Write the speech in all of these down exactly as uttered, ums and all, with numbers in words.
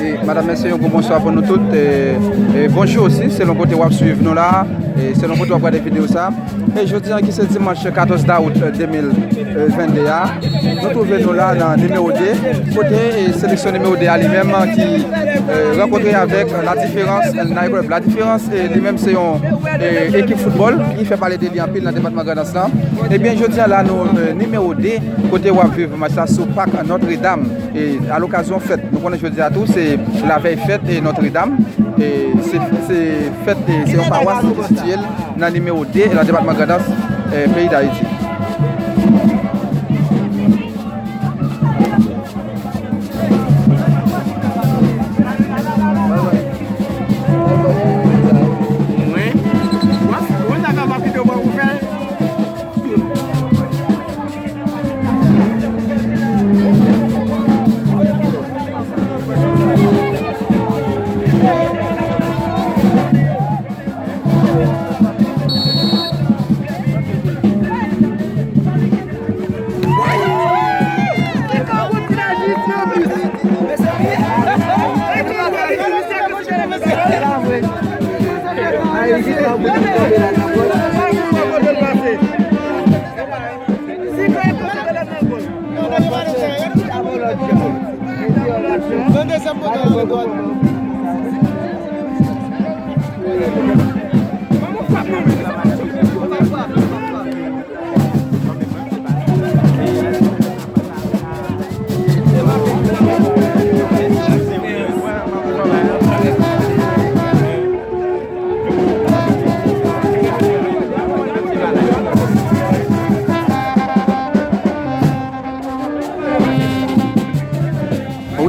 E, madanm, mesye, yon gwo bonswa pou nou tout. E, e, bonjou osi, selon kote w ap swiv nou la, e, selon kote w ap gade videyo sa. E jodi an ki se dimanch katòz dawout, e, de mil vennde a, nou twouve nou la nan nimewo de, kote, e, seleksyon nimewo de a li menm ki, e, rankontre avèk La Différence Night Club. La Différence, e, li menm se yon, e, ekip foutbòl ki fè pale de li anpil nan depatman Grandans lan. Ebyen, jodi an la, nou, e, nimewo de, kote w ap viv match la sou pak Nòtredam. E, alokazyon fèt, nou konnen jodi a tou, se lavèy fèt, e, Nòtredam. E, se, se fèt, e, se yon pawas ki sitiye l nan nimewo de nan depatman Grandans, e, peyi Dayiti.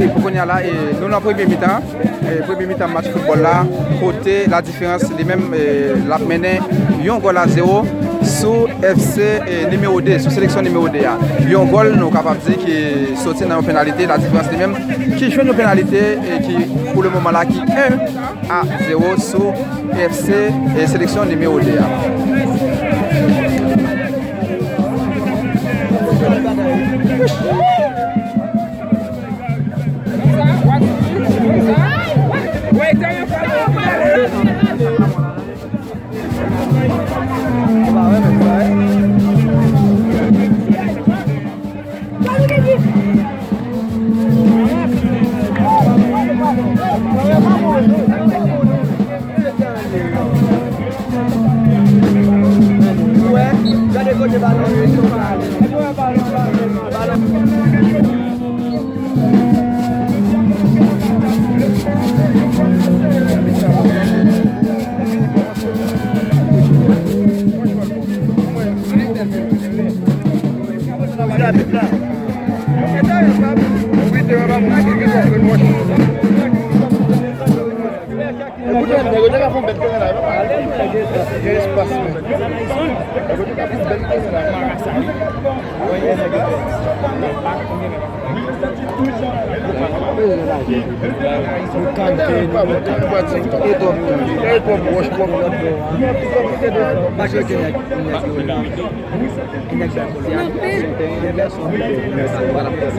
Wi, pou kounye a la, e, nou nan premye mitan, e, premye mitan match foutbòl la, kote La Différence li menm, e, l ap mennen yon gòl a zewo sou F C, e, nimewo de, sou seleksyon nimewo de a. Yon gòl, nou kapab di, ki soti nan yon penalite, La Différence li menm, ki jwenn yon penalite, e ki, pou le moman la, ki en a zewo sou F C, e, seleksyon nimewo de a.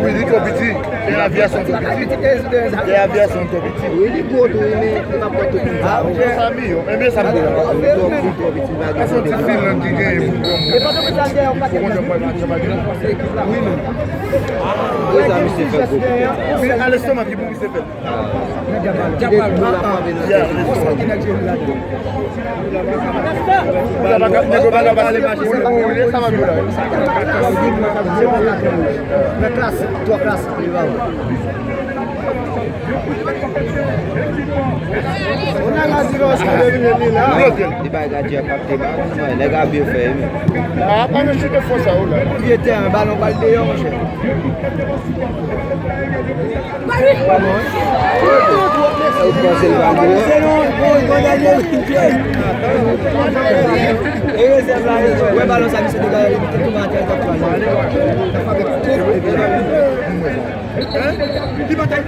Wi, li twò piti. E avyasyon twò piti. E avyasyon twò piti. Wi, li gwo tou, wi, men li p ap pran tout moun sa. Sa milyon. Enben, sa milyon. Li twò, li twò piti, li pa gen. Sa se yon ti filan ki genyen pou pran. Pou konn jan pou al travay. Wi, men. Wi, sa misye fè gwo piti. Wi, a lestomak ki pou misye fè. Li bay gadye a kapte ba, nèg a byen fè, wi. Ah, pa nan chute fò sa, ou la. Pye tèren, balon pral deyò, monchè. Ou panse l pral deyò? Wè balon sa, misye te gade, li te tonbe atè, l t ap pran. Li batay.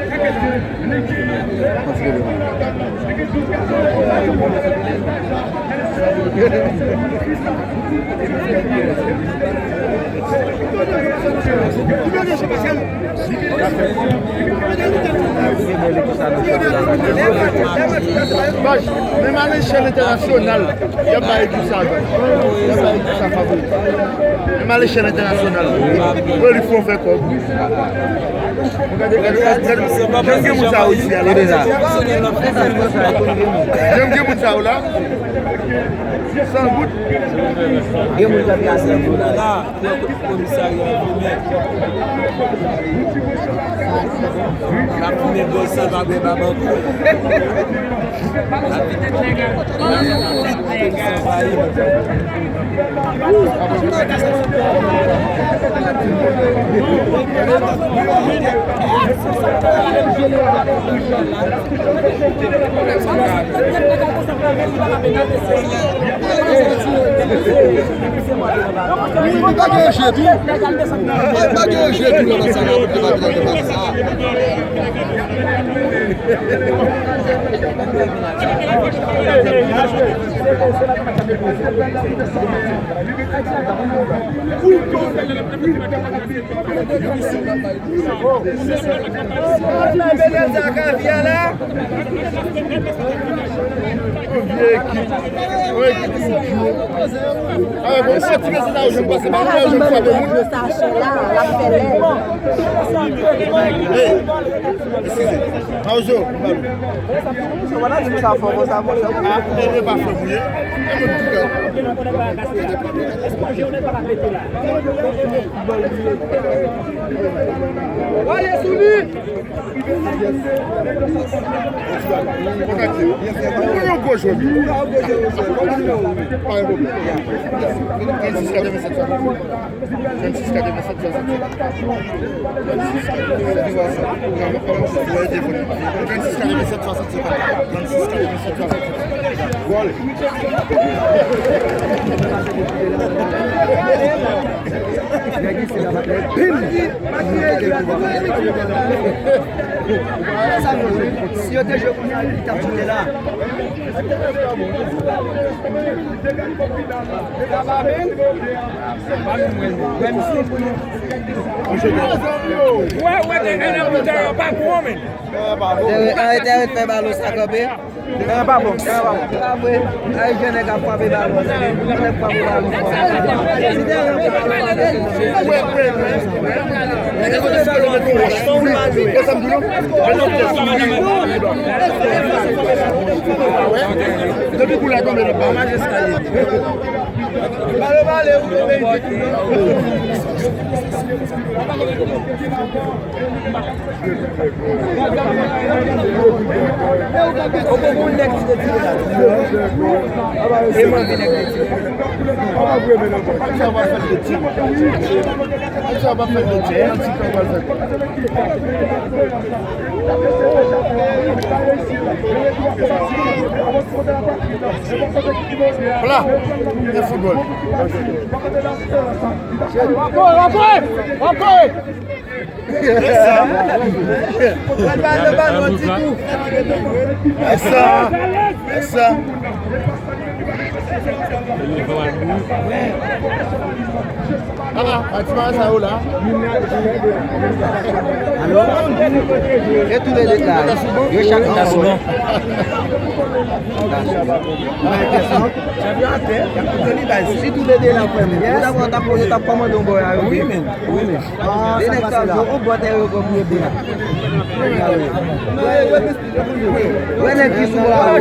Baz, menm a lechèl entènasyonal, y ap bay ekip sa, y ap bay ekip sa favori. Menm a lechèl entènasyonal, yo li fò fè kòb. Gade, gade, gade, gade, jan gen moun sa yo isi a la. Jan gen moun sa yo la. San goud. Gen moun k ap pase pou la. Komisarya an fimen. L ap fimen bòz sa pa bè bab ankò. L ap vin. Polis anvayi. Wi, li pa gen je tou. Li pa gen je tou nan sa la, pou te pa trete bagay sa. Vye ekip. Yon ekip ki dyo. Avèk yon soti ke se ta yo jwenn pase ba nou, yo jwenn frape moun. Sachè la, l ap fè lè. Hey, eskize. Mawozo, mawozo. Sa pa ta di m sa fò konsa, monchè. Ah, e, e pa fè mouye. E moun ki fè. Pale sou li! Kontakte. Ou konn yon gwo jwè. Pa gen pwoblèm. Trannsis katrevennsèt swasannsenk. Trannsis katrevennsèt swasannsenk. Trannsis katrevennsèt swasannsenk. Trannsis katrevennsèt swasannsenk. Trannsis katrevennsèt swasannsenk. Gòl. Si yo te jwe kounye a, li t ap jwe la. Wè, wè, te N L Peter yo pa gwo, men. Teren, arete, arete fè balon sa kanpe. Teren pa bon, teren pa bon. Se pa vre. Ayisyen nèg ap frape balon. Nèg frape balon fò. Depi kou la tonbe nan ba. Bale, bale, ou tonbe. Pla, e foutbòl. Ankò, ankò, ankò. Pral ba l nan balon ti kou. Esa, esa. Ah, ah, a ti bagay sa yo la. Alo? E tou le de la. Yo chak ta sou non. Si tou le de la, frè m. Yo t ap, t ap, yo t ap kòmande yon bòy a yo. Wi, men. Wi, men. Ah, de nèg sa yo, on bòtè yo kòm yo de. Wè nèg ki sou bò a,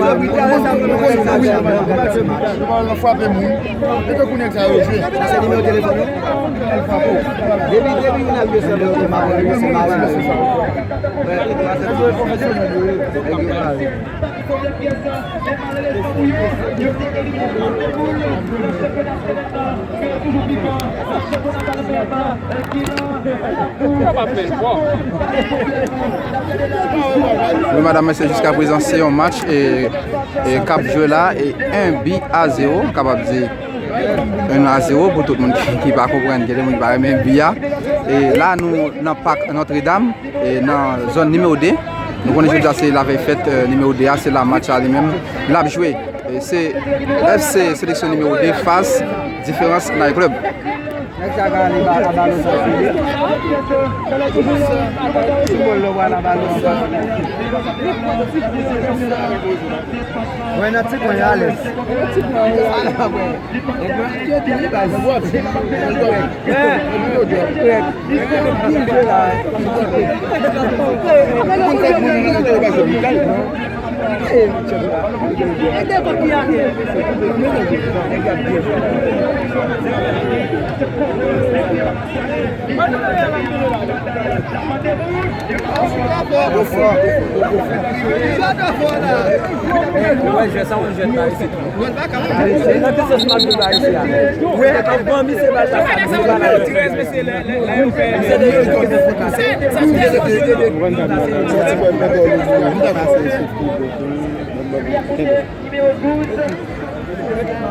yo frape moun. E tankou nèg sa yo jwe. Sa se nimewo telefòn ou? Depi, depi youn ap jwe sanble, yo te mare, yo se mare, yo se mare. Wè, se pwofesyonèl yo ye. Nèg yo mare. Wi, medam, mesye, jiska prezan, se yon match e, e k ap jwe la, e en bi a zewo, m kapab di en a zewo pou tout moun ki, ki pa konprann, gen de moun ki pa renmen bi a. E la, nou nan pak Nòtredam, e nan zòn nimewo de. Nou konnen jodi a se lavèy fèt, e, nimewo de a, se la match la li menm l ap jwe. E se F C seleksyon nimewo de fas Diferans Night Club. Nèg sa ka ale ba, a balon sa sou li. Ti bòl lè w pral a balon anba. Wè nan ti kwen alèz. Ti bòl alèz. Nèg mwen, ki yo di li baz. Nèg mwen, ki yo di. Li fè byen jwe la. Konn fè moun nan te yo baz yo.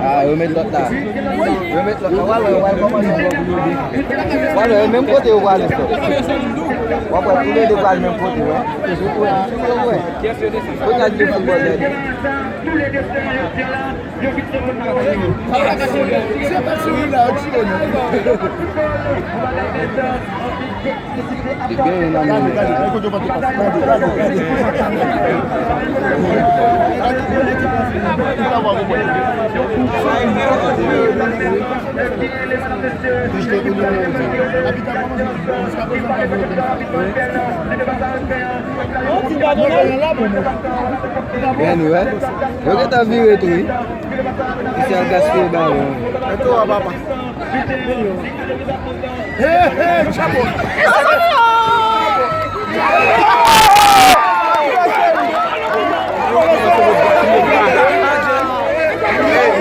Ah, yo met lòt la. Yo met lòt la. Wale, wale, kòman se bon pou yo de. Wale, menm kote yo wale, frè. W ap wè, tou le de pral menm kote, wè. Wè. Kote a di foutbòl, dèyè. Se pa sou la, yo tire nou. Li genyen nan men li. Anyway, yo gentan vire tou, wi. Misye al gaspiye balon. Hey, hey, chapo.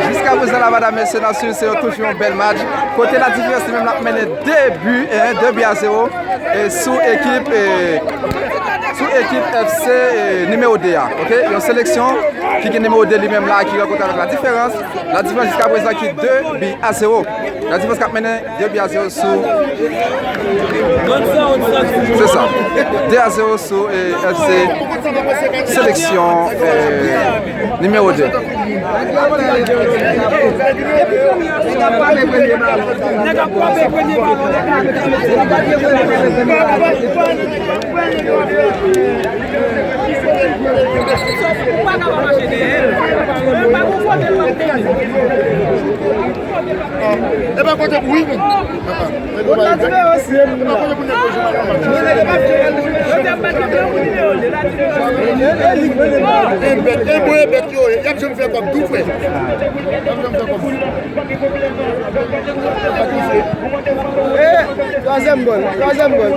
Jiska prezan la, medam, mesye, n ap swiv, se yon, toujou yon bèl match. Kote Ladiferans li menm l ap mennen de bi, eh, de bi a zewo, eh, sou ekip, eh, sou ekip F C, eh, nimewo de a, ok? Yon seleksyon ki gen nimewo de li menm la, ki rankontre avèk Ladiferans. Ladiferans jiska prezan ki de bi a zewo. Ladiferans k ap mennen de bi a zewo sou. Se sa. De a zewo sou, eh, F C seleksyon, eh, nimewo de. E pa kote pou wi menm. Papa. E pa kote pou nèg yo jwe match. E bèt, e bon, e bèt yo ye. Y ap janm fè kòb tou, frè. Y ap janm fè kòb. Eh, twazyèm gòl, twazyèm gòl.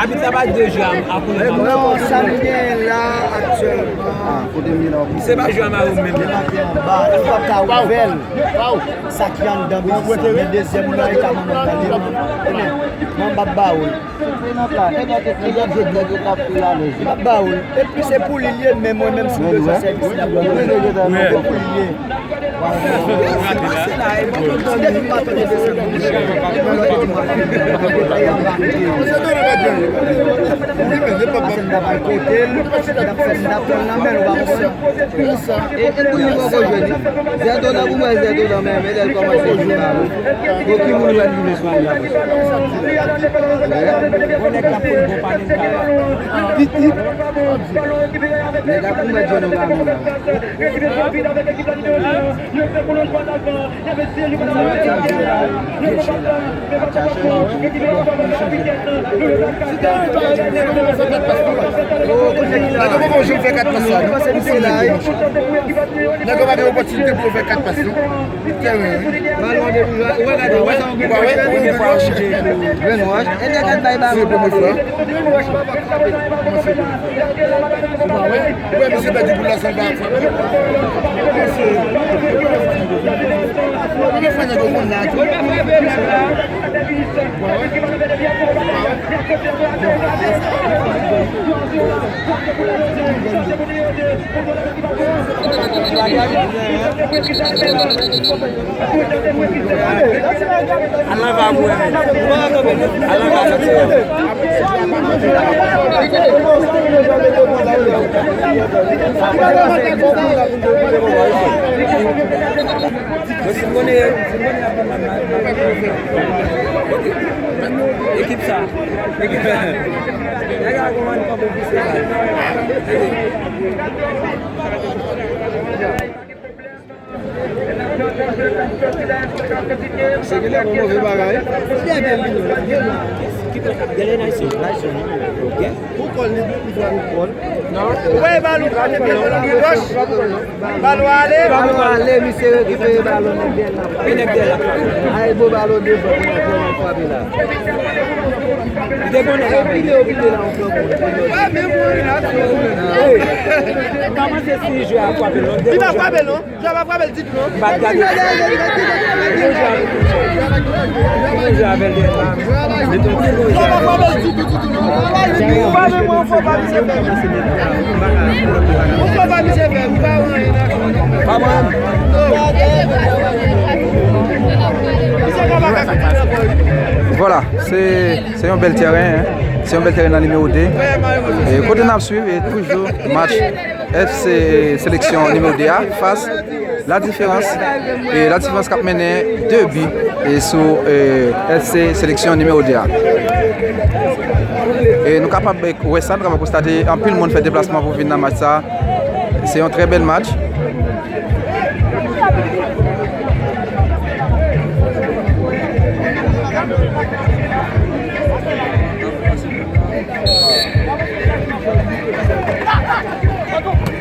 Abit la pa de jwe a koulè. Non, sa m gen la aktyèlman. Se pa jwe a Mayo menm. Li pa ka ouvè l. Sa ki anndan biznis la. Men dezyèm nan, e ka manman nan li. Manman, m ap ba ou l. M ap ba ou l. Epi se pou li l ye, men mwen menm si m bezwen sèvis la, se pou li l ye. Si depi m pa tande de sèvis, m ta bay kote l, m ta fè, m ta pran l nan men l, ou pa konprann? E, e pou li poko jwe li. Zèto nan pou mwen, Zèto nan men, men lè l kòmanse jwe balon. Bon, ki moun wè li jwe sou li la? Bon, nèg la pou l bon, pa menm ka. Pitit. Nèg la pou mwen jwe nan balon la. Nèg yo poko janm fè kat pas sa, non. Nèg yo pa gen opòtinite pou yo fè kat pas, non. Tèren, wi. Ou wè, ou wè, ou wè, ou wè, premye fwa yo chanje. Brainwash. E nèg la bay balon. Se premye fwa. Ou pa wè? Ou wè misye pèdi boul la san l pa frape. Ekip sa. Ekip sa. Nèg la konprann pa bon pou se la. Se genlè yon move bagay. Ou wè bal ou kote pye bal ou gen gòch. Bal ou ale. Bal ou ale, misye rekipere bal ou nan dèyè la. Ay, bon bal ou devan, pou nan frape la. Li te konnen la. Kite yo kite la ankò. Kòmanse si jwe a frape lòn. Li pa frape non. Jwa pa frape l ditou non. Bat gade. Jwa avè l dèyè la. Jwa pa frape l ditou ditou non. Ou pa menm yon fo pa misye fè. Yon fo pa misye fè. Ou pa wè anyen nan. Pa mwen. Misye ka pa ka fè nan kò li. Vwala, se, se yon bèl tèren, en. Se yon bèl tèren nan nimewo de. E kote n ap swiv, e toujou match F C seleksyon nimewo de a fas La Différence. E La Différence k ap mennen de bi, e sou, e, F C seleksyon nimewo de a. E nou kapab wè sa, nou kapab konstate anpil moun fè deplasman pou vin nan match sa. Se yon trè bèl match.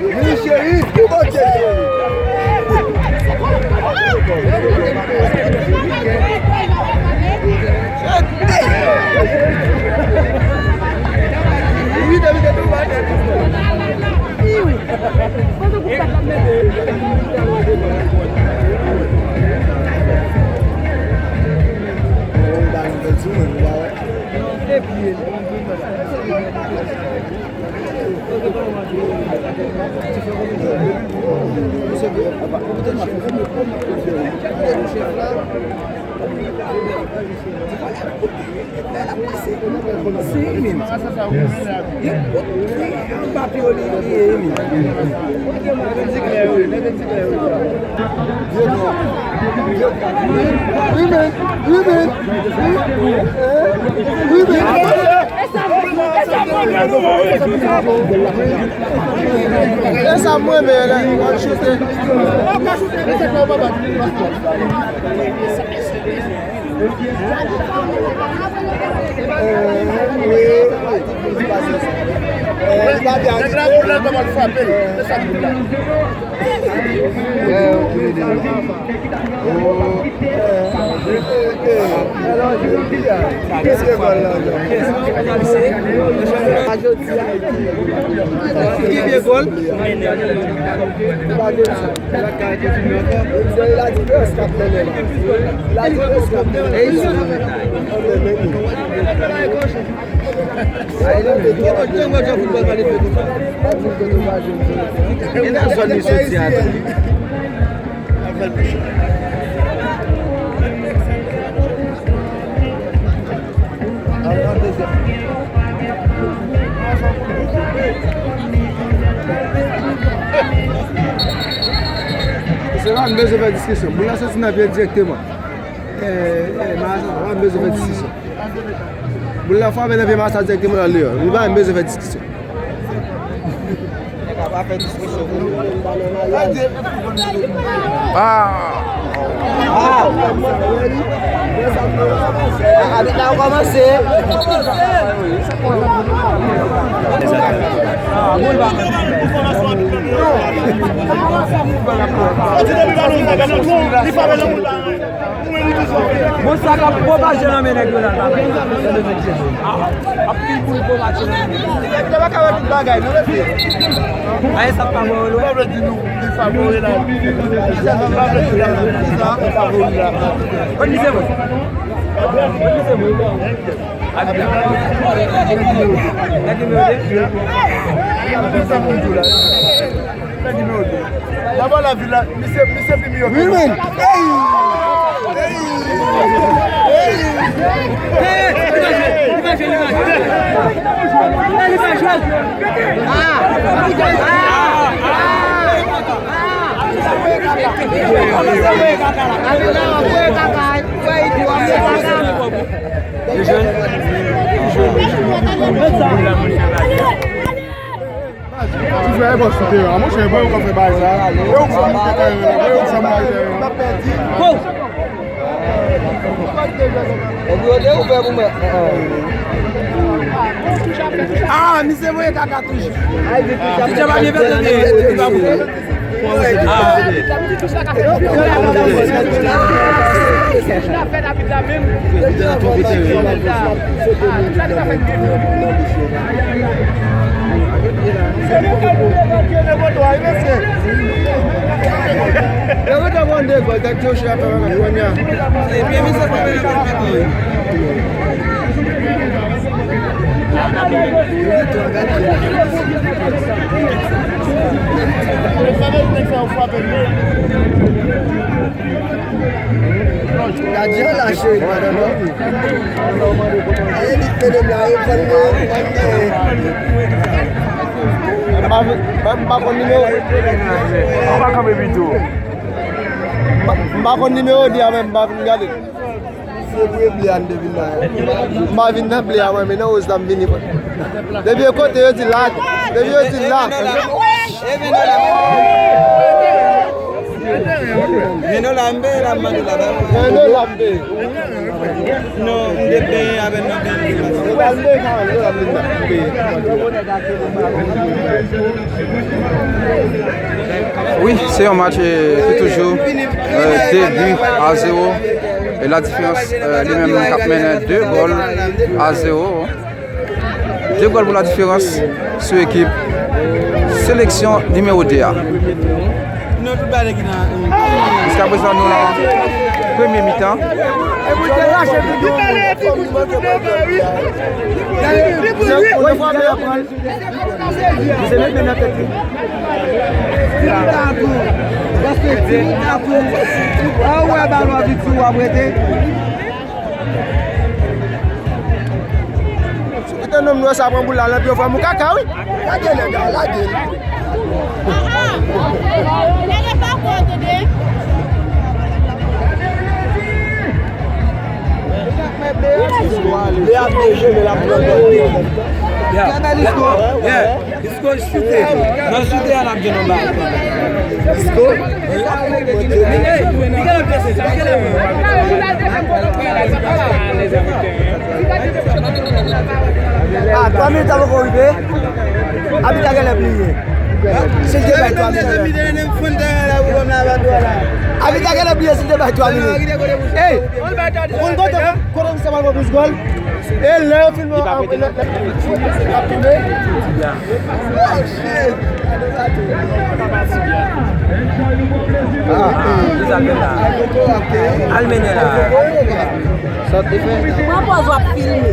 Wi, cheri, pou Bondye, cheri. Wi, depi te tou ba tèt. E sa mwen men lè w ap choute. Nèg la boul la kòman l frape l. Se sa boul la. Ki vye gòl? E nan zòn li soti a tou. Se la, m bezwen fè diskisyon. Boul la soti nan pye direkteman. Eh, eh, Marasan, pa bezwen fè diskisyon. Boul la frape nan pye Marasan direkteman nan lè. Li pa menm bezwen fè diskisyon. Nèg la pa fè diskisyon pou li. Ah! Ah! Abit la kòmanse. Li pa wè nan boul la. Bon, sa k ap pwopaje nan men nèg yo la, la. Ap fin boul pwopaje nan men nèg yo. Nèg yo pa ka wè tout bagay, non, mesye. Aye, sa pa bon, wè. Pa vle di nou, li favori la. Sa pa vle di la, sa pa favori la. Konn li se mwen. Konn li se mwen. Ak la. Nèg nimewo de. Nèg nimewo de. Dabò la vil la, misye, misye pi miyò ke nou. Wi, men. Hey! Hey! Hey! Ti frè, e bò sou teren an, monchè, e bò yo ka fè bagay sa. E ou ki sa moute teren an, e ou ki sa moute teren an. Epi yo te ouvè pou mwen. Ah, misye voye kaka toujou. Ti djab a byen fèt, li pa pou. Gad jan la cheri, madanm nan. Aye, li te de la, e fann de, fann de. M pa, m pa, m pa konn nimewo. Ou pa kanpe pito. M pa, m pa konn nimewo de a, men m pa vin gade. Se pou e ble a n te vin la. M pa vin nan ble a mwen, men nan woz la m vini mwen. Depi e kote yo di la, depi yo di la. Vin la m peye la, m mande la ba. Vin la m peye. Non, m te peye avè nan peye. Wi, se yon match eh, ki toujou eh, de bi a zewo. E la diferans eh, li menm k ap mennen de gòl a zewo. De gòl pou la diferans sou ekip seleksyon nimewo de a. Jiskaprezan nou nan premye mitan. Misye met men nan tèt li. Ti mouda tou. Paske ti mouda tou. A ou wè balon an vin sou ou ap rete. Si w kite nonm nwè sa pran boul la, l ap yon fè mou kaka, wi. Lage nèg la, lage l. Nèg la pa bon, tande. Li ap byen jwe, men l ap pran gòl. Gade iskò. Iskò choute. Nan choute a, l ap jwenn anba. Iskò. Ah, twa minit la poko rive. Abit la genlè bliye. Si l te bay twa minit. Abit la genlè bliye si l te bay twa minit. Ey! Ou konn kote, kote misye pral pran plis gòl? E lè yo fin wè, lè, lè, l ap tounen. Oh, shit! Ah, ah. Al mennen la. Sa te fè? Pran pòz w ap filme.